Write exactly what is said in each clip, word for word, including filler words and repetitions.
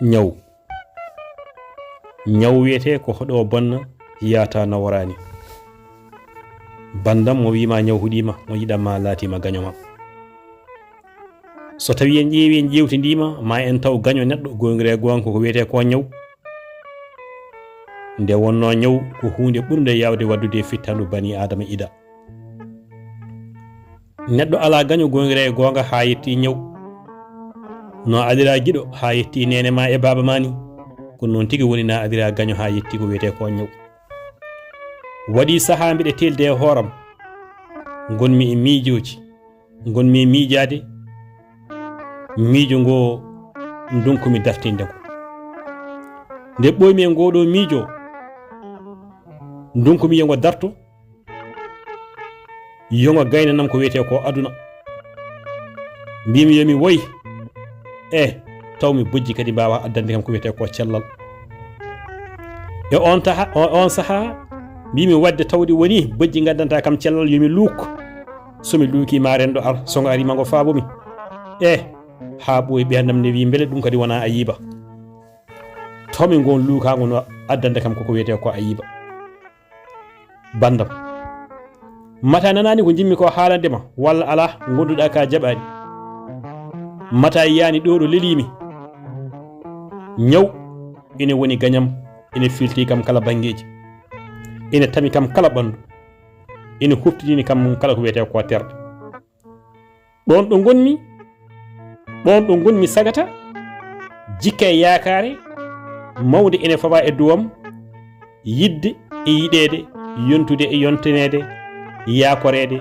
Ñaw. Ñaw wiyetee ko hoɗo bonna, yaata naworaani. Banndam mo wiima ñaw huɗiima, mo yiɗan ma laatiima gaño ma. So tawii en ƴeewi, en ƴeewtindiima, ma en taw gaño neɗɗo, goongira e goonga ko wiyetee ko ñaw. Nde wonnoo ñaw ko huunde ɓurnde yaawde waɗdude e fittandu bani Aadama ida. Neɗɗo alaa gaño goongira e goonga haa yetti ñaw. No adira giɗo haa yetti neene ma e baaba ma ni, ko noon tigi woni na adira gaño haa yetti ko wiyetee ko ñaw. Waɗi sahaa mbiɗa teelde e hooram, ngonmi e miijooji, ngonmi e miijaade, miijo ngo ndunkumi dartinde ko. Nde ɓooymi e ngoo ɗoo miijo, ndunkumi yo ngo darto, yo ngo gaynanam ko wiyetee ko aduna. Mbimi yo mi woy, e taw mi bojji kadi mbaawa addande kam ko wiyetee ko cellal. E on taha, o-, on sahaa, mbimi waɗde tawde woni bojji ngaddanta kam cellal, yo mi luuk. So mi luukii ma renndo ar, so ngo arii ma ngo faabo mi. E haa ɓooyi ɓeendam ne wii mbele ɗum kadi wonaa ayiba. Taw mi ngon luukaango no addande kam koko wiyetee ko ayiba. Banndam. Mata nanaani ko njimmi ko haalande ma, walla alaa, ngonduɗaa ka jaɓaani. Mata yiyaani ɗo ɗo leliimi. Ñaw ina woni gañam, ina filti kam kala banngeeji. Ina tami kam kala ɓanndu. Ina huftidini kam kala ko wiyetee ko terɗe. Ɗoon ɗo ngonmi, ɗoon ɗo ngonmi sagata, jikke e yaakaare mawnde ene fawa e duwam, yiɗde e yiɗeede, yontude e yontaneede, yaakoreede,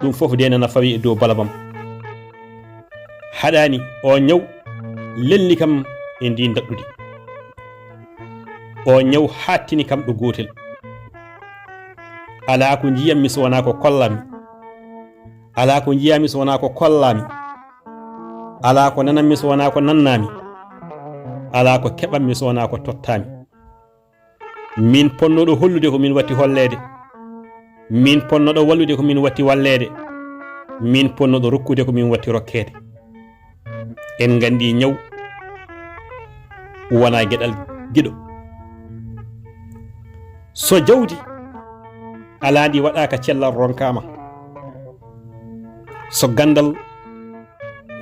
ɗum fof de nana fawi e dow balamam. Haɗaani o ñaw lelni kam e ndi daɗɗudi. O ñaw haattini kam ɗo gootel. Alaa ko njiyammi so wonaa ko kollammi. Alaa ko njiyammi so wonaa ko kollaami. Alaa ko nanammi so wonaa ko nannaami. Alaa ko keɓammi so wonaa ko tottaami. Min ponnoɗo hollude ko min watti holleede. Min ponnoɗo wallude ko min watti walleede. Min ponnoɗo rokkude ko min watti rokkeede. En nganndi ñaw wonaa geɗal giɗo. So jawdi alaa ndi waɗaaka cellal ronkaama, so ganndal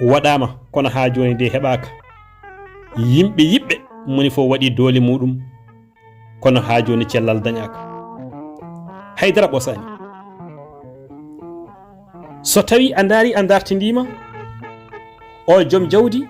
waɗaama kono haa jooni nde heɓaaka, yimɓe yiɓɓe moni fof waɗi doole muɗum kono haa jooni cellal dañaaka. Haydara ɓosaani. So tawi a ndaari a dartindiima, o joom jawdi